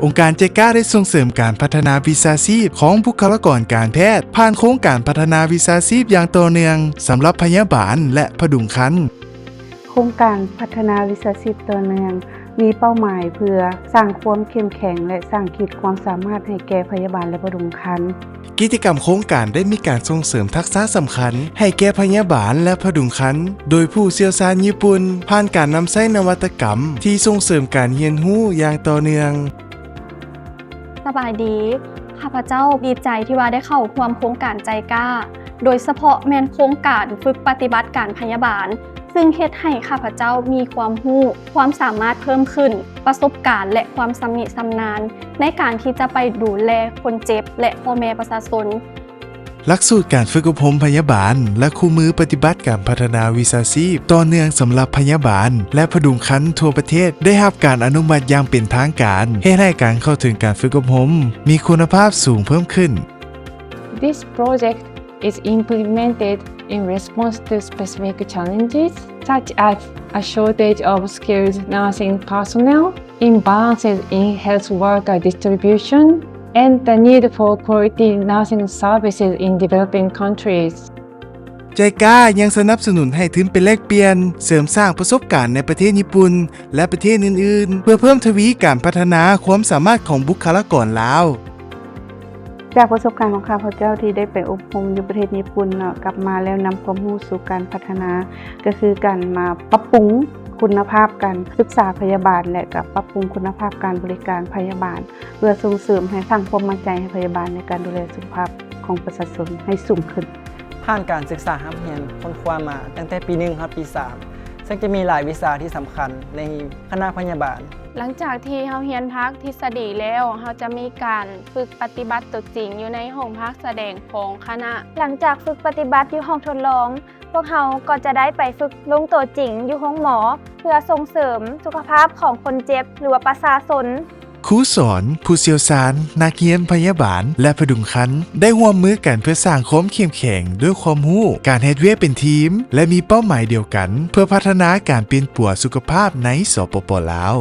ອົງການໄຈກາໄດ້ສົ່ງເສີມການພັດທະນາວິຊາຊີບຂອງບຸກຄະລາກອນການແພດ ຜ່ານໂຄງການພັດທະນາວິຊາຊີບຢ່າງຕໍ່ເນື່ອງສຳລັບພະຍາບານ ແລະ ຜະດຸງຄັນ. ໂຄງການພັດທະນາວິຊາຊີບຕໍ່ເນື່ອງ ມີເປົ້າໝາຍເພື່ອສ້າງຄວາມເຂັ້ມແຂງ ແລະ ສ້າງຂີດຄວາມສາມາດໃຫ້ແກ່ພະຍາບານ ແລະ ຜະດຸງຄັນ. ກິດຈະກຳໂຄງການໄດ້ມີການສົ່ງເສີມທັກສະສຳຄັນໃຫ້ແກ່ພະຍາບານ ແລະ ຜະດຸງຄັນ ໂດຍຜູ້ຊ່ຽວຊານຍີ່ປຸ່ນ ຜ່ານການນຳໃຊ້ນະວັດຕະກຳທີ່ສົ່ງເສີມການຮຽນຮູ້ຢ່າງຕໍ່ເນື່ອງ. ສະບາຍດີ, ຂ້າພະເຈົ້າດີໃຈທີ່ວ່າໄດ້ເຂົ້າຮ່ວມໂຄງການໄຈກາ, ໂດຍສະເພາະແມ່ນໂຄງການຝຶກປະຕິບັດການພະຍາບານ, ຊຶ່ງເຮັດໃຫ້ຂ້າພະເຈົ້າມີຄວາມຮູ້, ຄວາມສາມາດເພີ່ມຂຶ້ນ, ປະສົບການ ແລະ ຄວາມຊຳນິຊຳນານ ໃນການທີ່ຈະໄປດູແລຄົນເຈັບ ແລະ ພໍ່ແມ່ປະຊາຊົນ. ຫຼັກສູດການຝຶກອົບຮົມພະຍາບານ ແລະ ຄູ່ມືປະຕິບັດການພັດທະນາວິຊາຊີບຕໍ່ເນື່ອງສຳລັບພະຍາບານ ແລະ ຜະດຸງຄັນທົ່ວປະເທດ ໄດ້ຮັບການອະນຸມັດຢ່າງເປັນທາງການ, ເຮັດໃຫ້ການເຂົ້າເຖິງການຝຶກອົບຮົມມີຄຸນນະພາບສູງເພີ່ມຂຶ້ນ. This project is implemented in response to specific challenges, such as a shortage of skilled nursing personnel, imbalances in health worker distribution, and the need for quality nursing services in developing countries. ໄຈກາຍັງສະໜັບສະໜູນໃຫ້ທຶນໄປແລກປ່ຽນ, ເສີມສ້າງປະສົບການໃນປະເທດຍີ່ປຸ່ນ ແລະ ປະເທດອື່ນໆ ເພື່ອເພີ່ມທະວີການພັດທະນາຄວາມສາມາດຂອງບຸກຄະລາກອນລາວ. ຈາກປະສົບການຂອງຂ້າພະເຈົ້າທີ່ໄດ້ໄປອົບຮົມຢູ່ປະເທດຍີ່ປຸ່ນເນາະ, ກັບມາແລ້ວນຳຄວາມຮູ້ສູ່ການພັດທະນາ ກໍຄືການມາປັບປຸງຄຸນນະພາບການສຶກສາພະຍາບານ ແລະ ກໍປັບປຸງຄຸນນະພາບການບໍລິການພະຍາບານ ເພື່ອສົ່ງເສີມໃຫ້ສ້າງຄວາມໝັ້ນໃຈໃຫ້ພະຍາບານໃນການດູແລສຸຂະພາບຂອງປະຊາຊົນໃຫ້ສູງຂຶ້ນ. ຜ່ານການສຶກສາຮ່ຳຮຽນຄົ້ນຄວ້າມາຕັ້ງແຕ່ປີໜຶ່ງຮອດປີສາມ ເຊິ່ງຈະມີຫຼາຍວິຊາທີ່ສຳຄັນໃນຄະນະພະຍາບານ. ຫຼັງຈາກທີ່ເຮົາຮຽນພາກທິດສະດີແລ້ວ, ເຮົາຈະມີການຝຶກປະຕິບັດຕົວຈິງຢູ່ໃນຫ້ອງພາກສະແດງຂອງຄະນະ. ຫຼັງຈາກຝຶກປະຕິບັດຢູ່ຫ້ອງທົດລອງ, ພວກເຮົາກໍຈະໄດ້ໄປຝຶກລົງຕົວຈິງຢູ່ໂຮງໝໍ ເພື່ອສົ່ງເສີມສຸຂະພາບຂອງຄົນເຈັບ ຫຼືວ່າປະຊາຊົນ. ຄູສອນ, ຜູ້ຊ່ຽວຊານ, ນັກຮຽນພະຍາບານ ແລະ ຜະດຸງຄັນ ໄດ້ຮ່ວມມືກັນເພື່ອສ້າງຄວາມເຂັ້ມແຂງດ້ວຍຄວາມຮູ້, ການເຮັດວຽກເປັນທີມ ແລະ ມີເປົ້າໝາຍດຽວກັນ ເພື່ອພັດທະນາການປິ່ນປົວສຸຂະພາບໃນ ສປປ ລາວ.